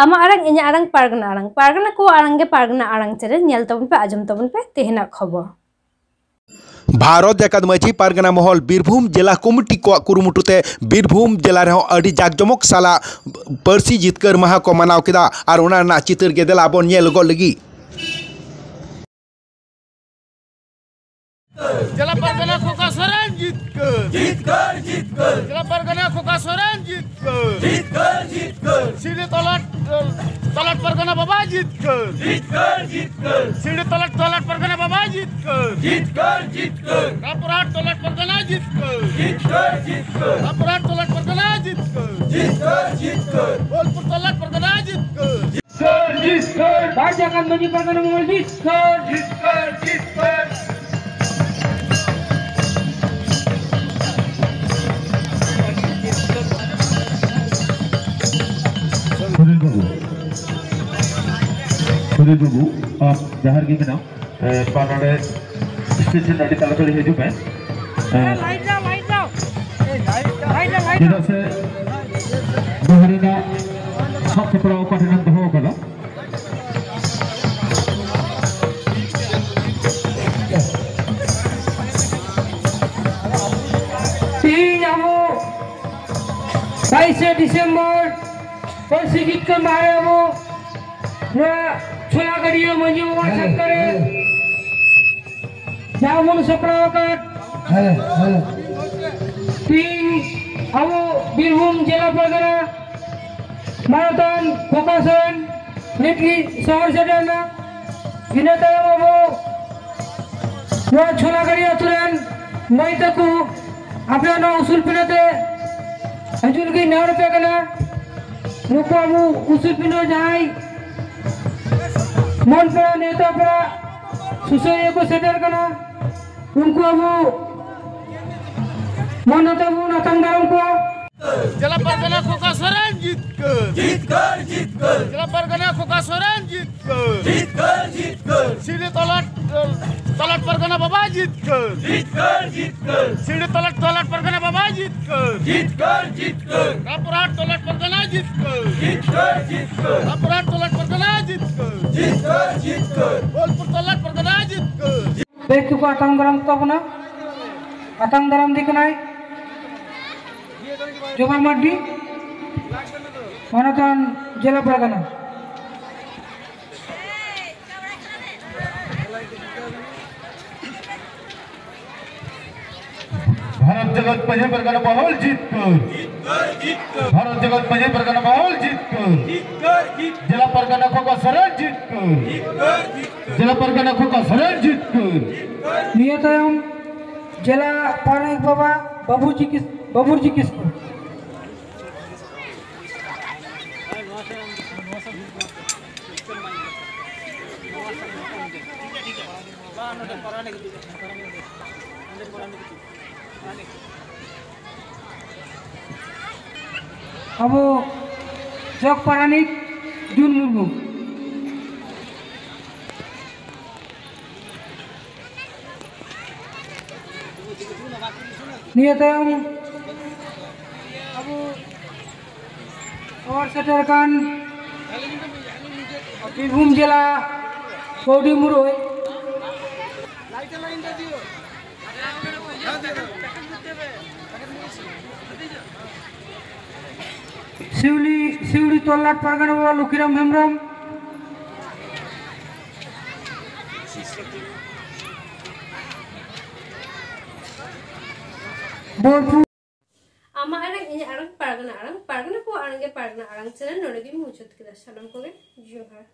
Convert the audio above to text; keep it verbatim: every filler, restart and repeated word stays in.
ᱟᱢᱟᱜ ᱟᱲᱟᱝ, ᱤᱧᱟᱹᱜ ᱟᱲᱟᱝ, ᱯᱟᱨᱜᱟᱱᱟ ᱟᱲᱟᱝ, ᱯᱟᱨᱜᱟᱱᱟ ᱠᱚᱣᱟᱜ ᱟᱲᱟᱝ ᱜᱮ ᱯᱟᱨᱜᱟᱱᱟ ᱟᱲᱟᱝ ᱪᱮᱱᱮᱞ᱾ ᱧᱮᱞ ᱛᱟᱵᱚᱱ ᱯᱮ, ᱟᱸᱡᱚᱢ ᱛᱟᱵᱚᱱ ᱯᱮ ᱛᱮᱦᱮᱧᱟᱜ ᱠᱷᱚᱵᱚᱨ᱾ ᱵᱷᱟᱨᱚᱛ ᱡᱟᱠᱟᱛ ᱢᱟᱹᱡᱷᱤ ᱯᱟᱨᱜᱟᱱᱟ ᱢᱚᱦᱚᱞ ᱵᱤᱨᱵᱷᱩᱢ ᱡᱮᱞᱟ ᱠᱚᱢᱤᱴᱤ ᱠᱚᱣᱟᱜ ᱠᱩᱨᱩᱢᱩᱴᱩ ᱛᱮ ᱵᱤᱨᱵᱷᱩᱢ ᱡᱮᱞᱟ ᱨᱮᱦᱚᱸ ᱟᱹᱰᱤ ᱡᱟᱠ ᱡᱚᱢᱚᱠ ᱥᱟᱞᱟᱜ ᱯᱟᱹᱨᱥᱤ ᱡᱤᱛᱠᱟᱹᱨ ᱢᱟᱦᱟ ᱠᱚ ᱢᱟᱱᱟᱣ ᱠᱮᱫᱟ᱾ ᱟᱨ ᱚᱱᱟ ᱨᱮᱱᱟᱜ ᱪᱤᱛᱟᱹᱨ ᱜᱮ ᱫᱮᱞᱟ ᱵᱚᱱ ᱧᱮᱞ ᱜᱚᱫ ᱞᱟᱹᱜᱤᱫ᱾ ᱡᱮᱞᱟ ᱯᱟᱨᱜᱟᱱᱟ ᱠᱷᱚᱠᱟ ᱥᱚᱨᱮᱱ ᱡᱤᱛᱠᱟᱹᱨ᱾ ᱡᱤᱛᱠᱟᱹᱨ, ᱡᱤᱛᱠᱟᱹᱨ᱾ ᱡᱮᱞᱟ ᱯᱟᱨᱜᱟᱱᱟ ᱠᱷᱚᱠᱟ ᱥᱚᱨᱮᱱ ᱡᱤᱛᱠᱟᱹᱨ᱾ ᱡᱤᱛᱠᱟᱹᱨ, ᱡᱤᱛᱠᱟᱹᱨ᱾ ᱥᱤᱞᱫᱟᱹ ᱛᱚᱞᱟᱴ, ᱛᱚᱞᱟᱴ ᱯᱟᱨᱜᱟᱱᱟ ᱵᱟᱵᱟ ᱡᱤᱛᱠᱟᱹᱨ᱾ ᱡᱤᱛᱠᱟᱹᱨ, ᱡᱤᱛᱠᱟᱹᱨ᱾ ᱥᱤᱞᱫᱟᱹ ᱛᱚᱞᱟᱴ, ᱛᱚᱞᱟᱴ ᱯᱟᱨᱜᱟᱱᱟ ᱵᱟᱵᱟ ᱡᱤᱛᱠᱟᱹᱨ᱾ ᱡᱤᱛᱠᱟᱹᱨ, ᱡᱤᱛᱠᱟᱹᱨ᱾ ᱨᱟᱢᱯᱩᱨᱦᱟᱴ ᱛᱚᱞᱟᱴ ᱯᱟᱨᱜᱟᱱᱟ ᱡᱤᱛᱠᱟᱹᱨ᱾ ᱡᱤᱛᱠᱟᱹᱨ, ᱡᱤᱛᱠᱟᱹᱨ᱾ ᱨᱟᱢᱯᱩᱨᱦᱟᱴ ᱛᱚᱞᱟᱴ ᱯᱟᱨᱜᱟᱱᱟ ᱡᱤᱛᱠᱟᱹᱨ᱾ ᱡᱤᱛᱠᱟᱹᱨ, ᱡᱤᱛᱠᱟᱹᱨ᱾ ᱵᱳᱞᱯᱩᱨ ᱛᱚᱞᱟᱴ ᱯᱟᱨᱜᱟᱱᱟ ᱡᱤᱛᱠᱟᱹᱨ᱾ ᱡᱤᱛᱠᱟᱹᱨ, ᱡᱤᱛᱠᱟᱹᱨ᱾ ᱵᱟᱨ ᱡᱟᱠᱟᱛ ᱢᱟᱹᱡᱷᱤ ᱯᱟᱨᱜᱟᱱᱟ ᱢᱚᱦᱚᱞ ᱡᱤᱛᱠᱟᱹᱨ᱾ ᱡᱤᱛᱠᱟᱹᱨ, ᱡᱤᱛᱠᱟᱹᱨ᱾ ᱥᱩᱱᱤᱞ ᱵᱟᱹᱵᱩ, ᱥᱩᱱᱤᱞ ᱵᱟᱹᱵᱩ, ᱟᱢ ᱡᱟᱦᱟᱸ ᱨᱮᱜᱮ ᱢᱮᱱᱟᱢ, ᱮ, ᱵᱟᱱᱟᱨ ᱥᱴᱮᱥᱚᱱ ᱟᱹᱰᱤ ᱛᱟᱲᱟᱛᱟᱲᱤ ᱦᱤᱡᱩᱜ ᱢᱮ᱾ ᱮ, ᱞᱟᱭᱤᱴ ᱫᱟᱣ, ᱞᱟᱭᱤᱴ ᱫᱟᱣ᱾ ᱞᱟᱭᱤᱴ ᱫᱟᱣ, ᱞᱟᱭᱤᱴ ᱫᱟᱣ᱾ ᱪᱮᱫᱟᱜ ᱥᱮ ᱱᱚᱣᱟ ᱨᱮᱱᱟᱜ ᱥᱟᱵ ᱥᱟᱯᱲᱟᱣ ᱚᱠᱟ ᱴᱷᱮᱱᱮᱢ ᱫᱚᱦᱚ ᱟᱠᱟᱫᱟ? ᱛᱮᱦᱮᱧ ᱟᱵᱚ ᱵᱟᱭᱤᱥᱮ ᱰᱤᱥᱮᱢᱵᱚᱨ ᱯᱟᱹᱨᱥᱤ ᱡᱤᱛᱠᱟᱹᱨ ᱢᱟᱦᱟ ᱨᱮ ᱟᱵᱚ ᱱᱚᱣᱟ ᱪᱷᱚᱞᱟᱜᱟᱹᱲᱤᱭᱟᱹ ᱢᱟᱹᱡᱷᱤ ᱵᱟᱵᱟ ᱪᱷᱟᱴᱠᱟ ᱨᱮ ᱡᱟᱦᱟᱸ ᱵᱚᱱ ᱥᱟᱯᱲᱟᱣ ᱟᱠᱟᱫ, ᱦᱮᱸ, ᱦᱮᱸ᱾ ᱛᱤᱦᱤᱧ ᱟᱵᱚ ᱵᱤᱨᱵᱷᱩᱢ ᱡᱮᱞᱟ ᱯᱟᱨᱜᱟᱱᱟ ᱢᱟᱱᱚᱛᱟᱱ ᱯᱨᱚᱠᱟᱥᱚᱱ ᱱᱤᱛ ᱜᱮ ᱥᱚᱦᱚᱨ ᱥᱮᱴᱮᱨ ᱮᱱᱟ᱾ ᱤᱱᱟᱹ ᱛᱟᱭᱚᱢ ᱟᱵᱚ ᱱᱚᱣᱟ ᱪᱷᱚᱞᱟᱜᱟᱹᱲᱤ ᱟᱹᱛᱩ ᱨᱮᱱ ᱢᱟᱹᱭ ᱛᱟᱠᱚ ᱟᱯᱮ ᱱᱚᱣᱟ ᱩᱥᱩᱞ ᱯᱤᱸᱰᱟᱹ ᱛᱮ ᱦᱤᱡᱩᱜ ᱞᱟᱹᱜᱤᱫ ᱱᱮᱦᱚᱨ ᱟᱯᱮ ᱠᱟᱱᱟ᱾ ᱱᱩᱠᱩ ᱟᱵᱚ ᱩᱥᱩᱞ ᱯᱤᱸᱰᱟᱹ ᱡᱟᱦᱟᱸᱭ ᱢᱚᱱ ᱯᱮᱲᱟ ᱱᱮᱣᱛᱟ ᱯᱮᱲᱟ ᱥᱩᱥᱟᱹᱨᱤᱭᱟᱹ ᱠᱚ ᱥᱮᱴᱮᱨ ᱠᱟᱱᱟ, ᱩᱱᱠᱩ ᱟᱵᱚ ᱢᱚᱱ ᱠᱟᱛᱮ ᱵᱚᱱ ᱟᱛᱟᱝ ᱫᱟᱨᱟᱢ ᱠᱚᱣᱟ᱾ ᱡᱮᱞᱟ ᱯᱟᱨᱜᱟᱱᱟ ᱠᱷᱚᱠᱟ ᱥᱚᱨᱮᱱ ᱡᱤᱛᱠᱟᱹᱨ᱾ ᱡᱤᱛᱠᱟᱹᱨ, ᱡᱤᱛᱠᱟᱹᱨ᱾ ᱡᱮᱞᱟ ᱯᱟᱨᱜᱟᱱᱟ ᱠᱷᱚᱠᱟ ᱥᱚᱨᱮᱱ ᱡᱤᱛᱠᱟᱹᱨ᱾ ᱡᱤᱛᱠᱟᱹᱨ, ᱡᱤᱛᱠᱟᱹᱨ᱾ ᱥᱤᱞᱫᱟᱹ ᱛᱚᱞᱟᱴ, ᱛᱚᱞᱟᱴ ᱯᱟᱨᱜᱟᱱᱟ ᱵᱟᱵᱟ ᱡᱤᱛᱠᱟᱹᱨ᱾ ᱡᱤᱛᱠᱟᱹᱨ, ᱡᱤᱛᱠᱟᱹᱨ᱾ ᱥᱤᱞᱫᱟᱹ ᱛᱚᱞᱟᱴ, ᱛᱚᱞᱟᱴ ᱯᱟᱨᱜᱟᱱᱟ ᱵᱟᱵᱟ ᱡᱤᱛᱠᱟᱹᱨ᱾ ᱡᱤᱛᱠᱟᱹᱨ, ᱡᱤᱛᱠᱟᱹᱨ᱾ ᱨᱟᱢᱯᱩᱨᱦᱟᱴ ᱛᱚᱞᱟᱴ ᱯᱟᱨᱜᱟᱱᱟ ᱡᱤᱛᱠᱟᱹᱨ᱾ ᱡᱤᱛᱠᱟᱹᱨ, ᱡᱤᱛᱠᱟᱹᱨ᱾ ᱡᱮᱦᱮᱛᱩ ᱠᱚ ᱟᱛᱟᱝ ᱫᱟᱨᱟᱢ ᱛᱟᱵᱚᱱᱟ, ᱟᱛᱟᱝ ᱫᱟᱨᱟᱢ ᱫᱤ ᱠᱟᱱᱟᱭ ᱡᱚᱵᱟ ᱢᱟᱨᱰᱤ, ᱢᱟᱱᱚᱛᱟᱱ ᱡᱮᱞᱟ ᱯᱟᱨᱜᱟᱱᱟ᱾ ᱵᱷᱟᱨᱚᱛ ᱡᱟᱠᱟᱛ ᱢᱟᱹᱡᱷᱤ ᱯᱟᱨᱜᱟᱱᱟ ᱢᱚᱦᱚᱞ ᱡᱤᱛᱠᱟᱹᱨ᱾ ᱵᱷᱟᱨᱚᱛ ᱡᱟᱠᱟᱛ ᱢᱟᱹᱡᱷᱤ ᱯᱟᱨᱜᱟᱱᱟ ᱢᱚᱦᱚᱞ ᱡᱤᱛᱠᱟᱹᱨ᱾ ᱡᱮᱞᱟ ᱯᱟᱨᱜᱟᱱᱟ ᱠᱷᱚᱠᱟ ᱥᱚᱨᱮᱱ ᱡᱤᱛᱠᱟᱹᱨ᱾ ᱡᱮᱞᱟ ᱯᱟᱨᱜᱟᱱᱟ ᱠᱷᱚᱠᱟ ᱥᱚᱨᱮᱱ ᱡᱤᱛᱠᱟᱹᱨ᱾ ᱱᱤᱭᱟᱹ ᱛᱟᱭᱚᱢ ᱡᱮᱞᱟ ᱯᱟᱨᱟᱱᱤᱠ ᱵᱟᱵᱟ ᱵᱟᱵᱩᱨᱡᱤ ᱠᱤᱥ-, ᱵᱟᱵᱩᱨᱡᱤ ᱠᱤᱥᱠᱩ᱾ ᱟᱵᱚ ᱡᱚᱜᱽ ᱯᱟᱨᱟᱱᱤᱠ ᱡᱩᱱ ᱢᱩᱨᱢᱩ᱾ ᱱᱤᱭᱟᱹ ᱛᱟᱭᱚᱢ ᱟᱵᱚ ᱦᱚᱲ ᱥᱮᱴᱮᱨ ᱟᱠᱟᱱ ᱵᱤᱨᱵᱷᱩᱢ ᱡᱮᱞᱟ ᱠᱟᱹᱣᱰᱤ ᱢᱩᱨᱟᱹᱭ ᱥᱤᱣᱞᱤ, ᱥᱤᱣᱲᱤ ᱛᱚᱞᱞᱟᱴ ᱯᱟᱨᱜᱟᱱᱟ ᱵᱟᱵᱟ ᱞᱚᱠᱷᱤᱨᱟᱢ ᱦᱮᱢᱵᱨᱚᱢ᱾ ᱵᱳᱞᱯᱩᱨ᱾ ᱟᱢᱟᱜ ᱟᱲᱟᱝ, ᱤᱧᱟᱹᱜ ᱟᱲᱟᱝ, ᱯᱟᱨᱜᱟᱱᱟ ᱟᱲᱟᱝ, ᱯᱟᱨᱜᱟᱱᱟ ᱠᱚᱣᱟᱜ ᱟᱲᱟᱝ ᱜᱮ ᱯᱟᱨᱜᱟᱱᱟ ᱟᱲᱟᱝ ᱪᱮᱱᱮᱞ ᱱᱚᱰᱮ ᱜᱤᱧ ᱢᱩᱪᱟᱹᱫ ᱠᱮᱫᱟ᱾ ᱥᱟᱱᱟᱢ ᱠᱚᱜᱮ ᱡᱚᱦᱟᱨ᱾